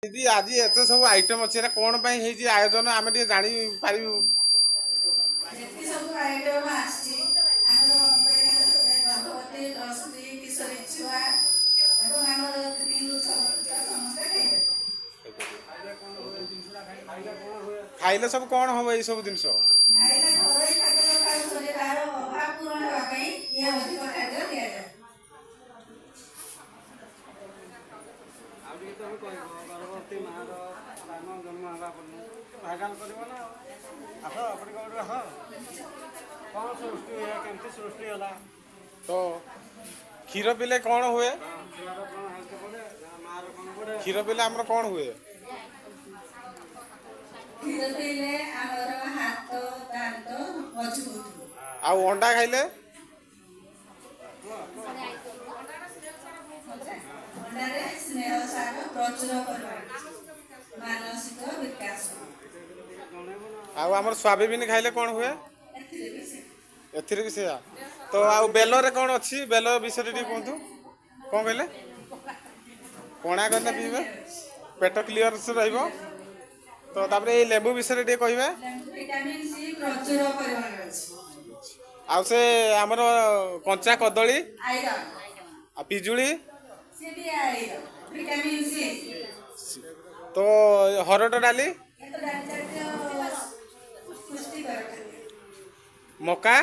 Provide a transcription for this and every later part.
ଦିଦି, ଆଜି ଏତେ ସବୁ ଆଇଟମ୍ ଅଛି, ଏଟା କ'ଣ ପାଇଁ ହେଇଛି ଆୟୋଜନ, ଆମେ ଟିକେ ଜାଣିପାରିବୁ? ଯେତେ ସବୁ ଆଇଟମ୍ ଆସିଛି, ଆମର ଗର୍ଭବତୀ, ପ୍ରସୂତି, କିଶୋରୀ ଛୁଆ ଏବଂ ଆମର 3ରୁ 6 ବର୍ଷ ଛୁଆ ସମସ୍ତେ ଖାଇପାରିବେ। ଖାଇଲେ ସବୁ କ'ଣ ହବ ଏଇ ସବୁ ଜିନିଷ? ଖାଇଲେ ଘରୋଇ ଖାଦ୍ୟ ଖାଉଛନ୍ତି, ତାର ଅଭାବ ପୂରଣ ହେବା ପାଇଁ ଇଏ ଅଧିକ ଖାଦ୍ୟ ଦିଆଯାଏ। ଆଉ ଟିକେ ତମେ କହିବ, ଗର୍ଭବତୀ ମାଆର ରାମ ଜନ୍ମ ହେଲା ପରେ ଭାଇରାଲ କରିବ ନା ଆଉ। ଆସ ଆପଣ କୋଉଠୁ ଆସ, କ'ଣ ସୃଷ୍ଟି ହୁଏ, କେମିତି ସୃଷ୍ଟି ହେଲା? ତ କ୍ଷୀର ପିଇଲେ କ'ଣ ହୁଏ? ଛୁଆର କ'ଣ ହେଲ୍ଥ ପଡ଼େ, ମାଆର କ'ଣ ପଡ଼େ? କ୍ଷୀର ପିଇଲେ ଆମର କ'ଣ ହୁଏ? କ୍ଷୀର ପିଇଲେ ଆମର ହାତ ଦାନ୍ତ ମଜବୁତ ହୁଏ। ଆଉ ଅଣ୍ଡା ଖାଇଲେ? ଅଣ୍ଡାରେ ସ୍ନେହ ସାର ପ୍ରଚୁର ପରିମାଣ, ମାନସିକ ବିକାଶ ହୁଏ। ଆଉ ଆମର ସୋୟାବିନ୍ ଖାଇଲେ କ'ଣ ହୁଏ? ଏଥିରେ ବି ସେ ଏଥିରେ ବି ସେଇଆ ତ। ଆଉ ବେଲରେ କ'ଣ ଅଛି, ବେଲ ବିଷୟରେ ଟିକେ କୁହନ୍ତୁ। କ'ଣ କହିଲେ? ପଣା କଲେ ପିଇବେ, ପେଟ କ୍ଲିଅର ରହିବ। ତ ତାପରେ ଏଇ ଲେମ୍ବୁ ବିଷୟରେ ଟିକେ କହିବେ। ଭିଟାମିନ୍ ସି ପ୍ରଚୁର ପରିମାଣରେ ଅଛି। ଆଉ ସେ ଆମର କଞ୍ଚା କଦଳୀ? ଆଇରନ୍। ଆଉ ପିଜୁଳି? ସେ ବି ଆଇରନ୍, ଭିଟାମିନ୍ ସି। ତ ହରଡ଼ ଡାଲି? ଏ ତ ଡାଲି ଜାତୀୟ ପୁଷ୍ଟିକର ଖାଦ୍ୟ। ମକା?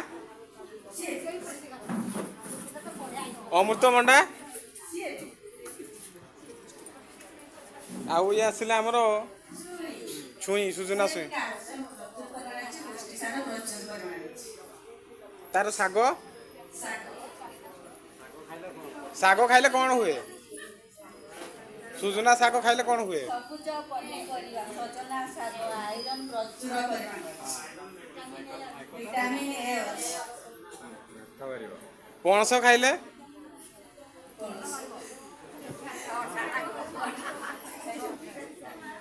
ସିଏ ଅମୃତଭଣ୍ଡା? ସିଏ। ଆଉ ଇଏ ଆସିଲା ଆମର ଛୁଇଁ, ସୁଜୁନା ଛୁଇଁ। କ୍ୟାଲସିୟମ ପ୍ରଚୁର ପରିମାଣରେ ଅଛି, ପୁଷ୍ଟିସାର ପ୍ରଚୁର ପରିମାଣରେ ଅଛି। ତାର ଶାଗ? ଶାଗ। ଶାଗ ଖାଇଲେ କ'ଣ ହୁଏ? ସୁଜୁନା ଶାଗ ଖାଇଲେ କ'ଣ ହୁଏ? ସବୁଜ ପନିପରିବା, ସଜନା ଶାଗ, ଆଇରନ୍ ପ୍ରଚୁର ପରିମାଣରେ ଅଛି, ଭିଟାମିନ୍ ଏ ଅଛି। ପଣସ ଖାଇଲେ? ପଣସ,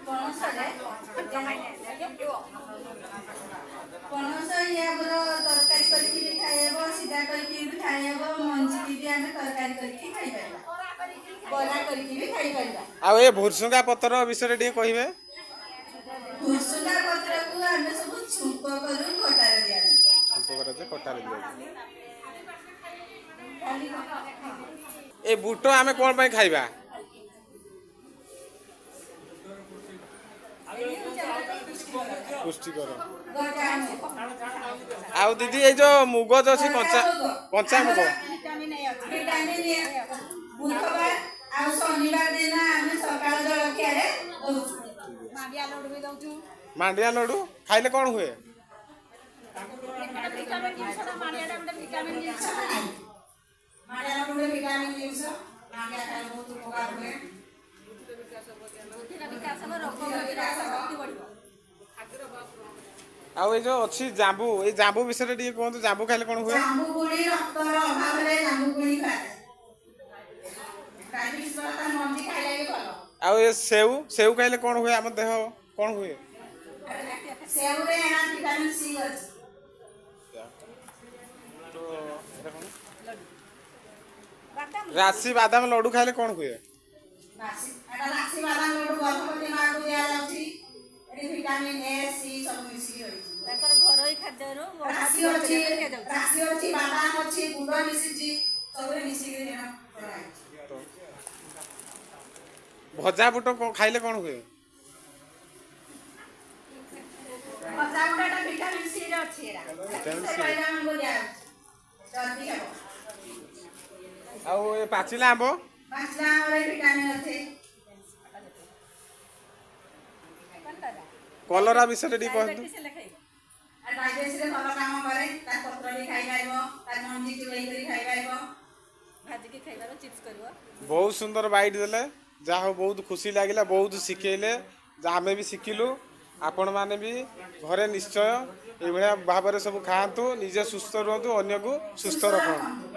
ପଣସରେ, ପଣସ ଇଏ ଆମର ତରକାରୀ କରିକି ବି ଖାଇହେବ, ସିଝା କରିକି ବି ଖାଇହେବ, ମଞ୍ଜିକି ବି ଆମେ ତରକାରୀ କରିକି ଖାଇପାରିବା, ବରା କରିକି ବି ଖାଇପାରିବା। ଆଉ ଏ ଭୁରସୁଙ୍ଗା ପତ୍ର ବିଷୟରେ ଟିକେ କହିବେ। ଭୁସୁଙ୍ଗା ପତ୍ରକୁ ଆମେ ସବୁ ଛୁଙ୍କ କରୁ, ଖଟାରେ ଦିଆଯାଏ। ଛୁଙ୍କ କରାଯାଏ, ଖଟାରେ ଦିଆଯାଏ। ଖାଲି ଏ ବୁଟ ଆମେ କ'ଣ ପାଇଁ ଖାଇବା? ପୁଷ୍ଟିକର। ଗଜାମୁଗ। ଆଉ ଦିଦି, ଏଇ ଯୋଉ ମୁଗ ଯୋଉ ଅଛି, କଞ୍ଚା କଞ୍ଚା ମୁଗ? Vitamin A. ବୁଧବାର ଆଉ ଶନିବାର ଦିନ ଆମେ ସକାଳ ଜଳଖିଆରେ ଦଉଛୁ। ମାଣ୍ଡିଆ ଲଡୁ ବି ଦଉଛୁ। ମାଣ୍ଡିଆ ଲଡୁ ଖାଇଲେ କ'ଣ ହୁଏ? ଭିଟାମିନ୍ ଜିନିଷଟା, ମାଣ୍ଡିଆଟା ଗୋଟେ ଭିଟାମିନ୍ ଜିନିଷ। ମାଣ୍ଡିଆ ଲଡୁ ଗୋଟେ ଭିଟାମିନ୍ ଜିନିଷ, ମାଣ୍ଡିଆ ଖାଇଲେ ବହୁତ ଉପକାର ହୁଏ। ବୁଦ୍ଧିର ବିକାଶ ହେବ, ରୋଗ ପ୍ରତିରୋଧକ ଶକ୍ତି ବଢିବ। ଆଉ ଏଇ ଯୋଉ ଅଛି ଜାମ୍ବୁ, ଏଇ ଜାମ୍ବୁ ବିଷୟରେ ଟିକେ କୁହନ୍ତୁ। ଜାମ୍ବୁ ଖାଇଲେ କ'ଣ ହୁଏ? ଜାମ୍ବୁ କୋଳି, ରକ୍ତର ଅଭାବରେ ଜାମ୍ବୁ କୋଳି ଖାଏ, ଡାଇବେଟିସ୍ ବାଲା ତା ମଞ୍ଜି ଖାଇଲେ ବି ଭଲ। ଆଉ ଏ ସେଉ, ସେଉ ଖାଇଲେ କ'ଣ ହୁଏ? ଆମ ଦେହ କ'ଣ ହୁଏ? ସେଉରେ ଏଣା ଭିଟାମିନ୍ ସି ଅଛି। ତ ଏଇଟା କ'ଣ? ରାଶି ବାଦାମ ଲଡୁ ଖାଇଲେ କ'ଣ ହୁଏ? ରାଶି, ଏଟା ରାଶି ବାଦାମ ଲଡୁ ଗର୍ଭବତୀ ମାକୁ ଦିଆଯାଉଛି। ଏଠି ଭିଟାମିନ୍ ଏ, ସି ସବୁ ମିଶିକି ରହିଛି। ତାଙ୍କର ଘରୋଇ ଖାଦ୍ୟରୁ ରାଶି ଅଛି, ରାଶି ଅଛି, ବାଦାମ ଅଛି, ଗୁଣ୍ଡ ମିଶିଛି, ସବୁରେ ମିଶିକି ଏଇଟା କରାହେଇଛି। ତ ଭଜା ବୁଟ ଖାଇଲେ କ'ଣ ହୁଏ? ଭଜା ଗୁଣ୍ଡଟା ଭିଟାମିନ୍ ସି ରେ ଅଛି ଏରା। ଭିଟାମିନ୍ ସେ ସି। ମହିଳାମାନଙ୍କୁ ଦିଆଯାଉଛି, ଜଲ୍ଦି ହେବ। ଆଉ ଏ ପାଚିଲା ଆମ୍ବ? ପାଚିଲା ଆମ୍ବରେ ଭିଟାମିନ୍ ଅଛି। କଲରା ବିଷୟରେ ଟିକେ କୁହନ୍ତୁ। ଡାଇବେଟିସ୍ ହେଲେ ଖାଇବ। ଆଉ ଡାଇବେଟିସରେ ଭଲ କାମ କରେ। ତା ପତ୍ର ବି ଖାଇପାରିବ, ତା ମଞ୍ଜି ଚୁବେଇ କରି ଖାଇପାରିବ। ଭାଜିକି ଖାଇବାର, ଚିପ୍ସ କରିବ। ବହୁତ ସୁନ୍ଦର ବାଇଟ୍ ଦେଲେ, ଯାହା ହଉ, ବହୁତ ଖୁସି ଲାଗିଲା, ବହୁତ ଶିଖେଇଲେ, ଯାହା ଆମେ ବି ଶିଖିଲୁ। ଆପଣମାନେ ବି ଘରେ ନିଶ୍ଚୟ ଏଇଭଳିଆ ଭାବରେ ସବୁ ଖାଆନ୍ତୁ, ନିଜେ ସୁସ୍ଥ ରୁହନ୍ତୁ, ଅନ୍ୟକୁ ସୁସ୍ଥ ରଖନ୍ତୁ।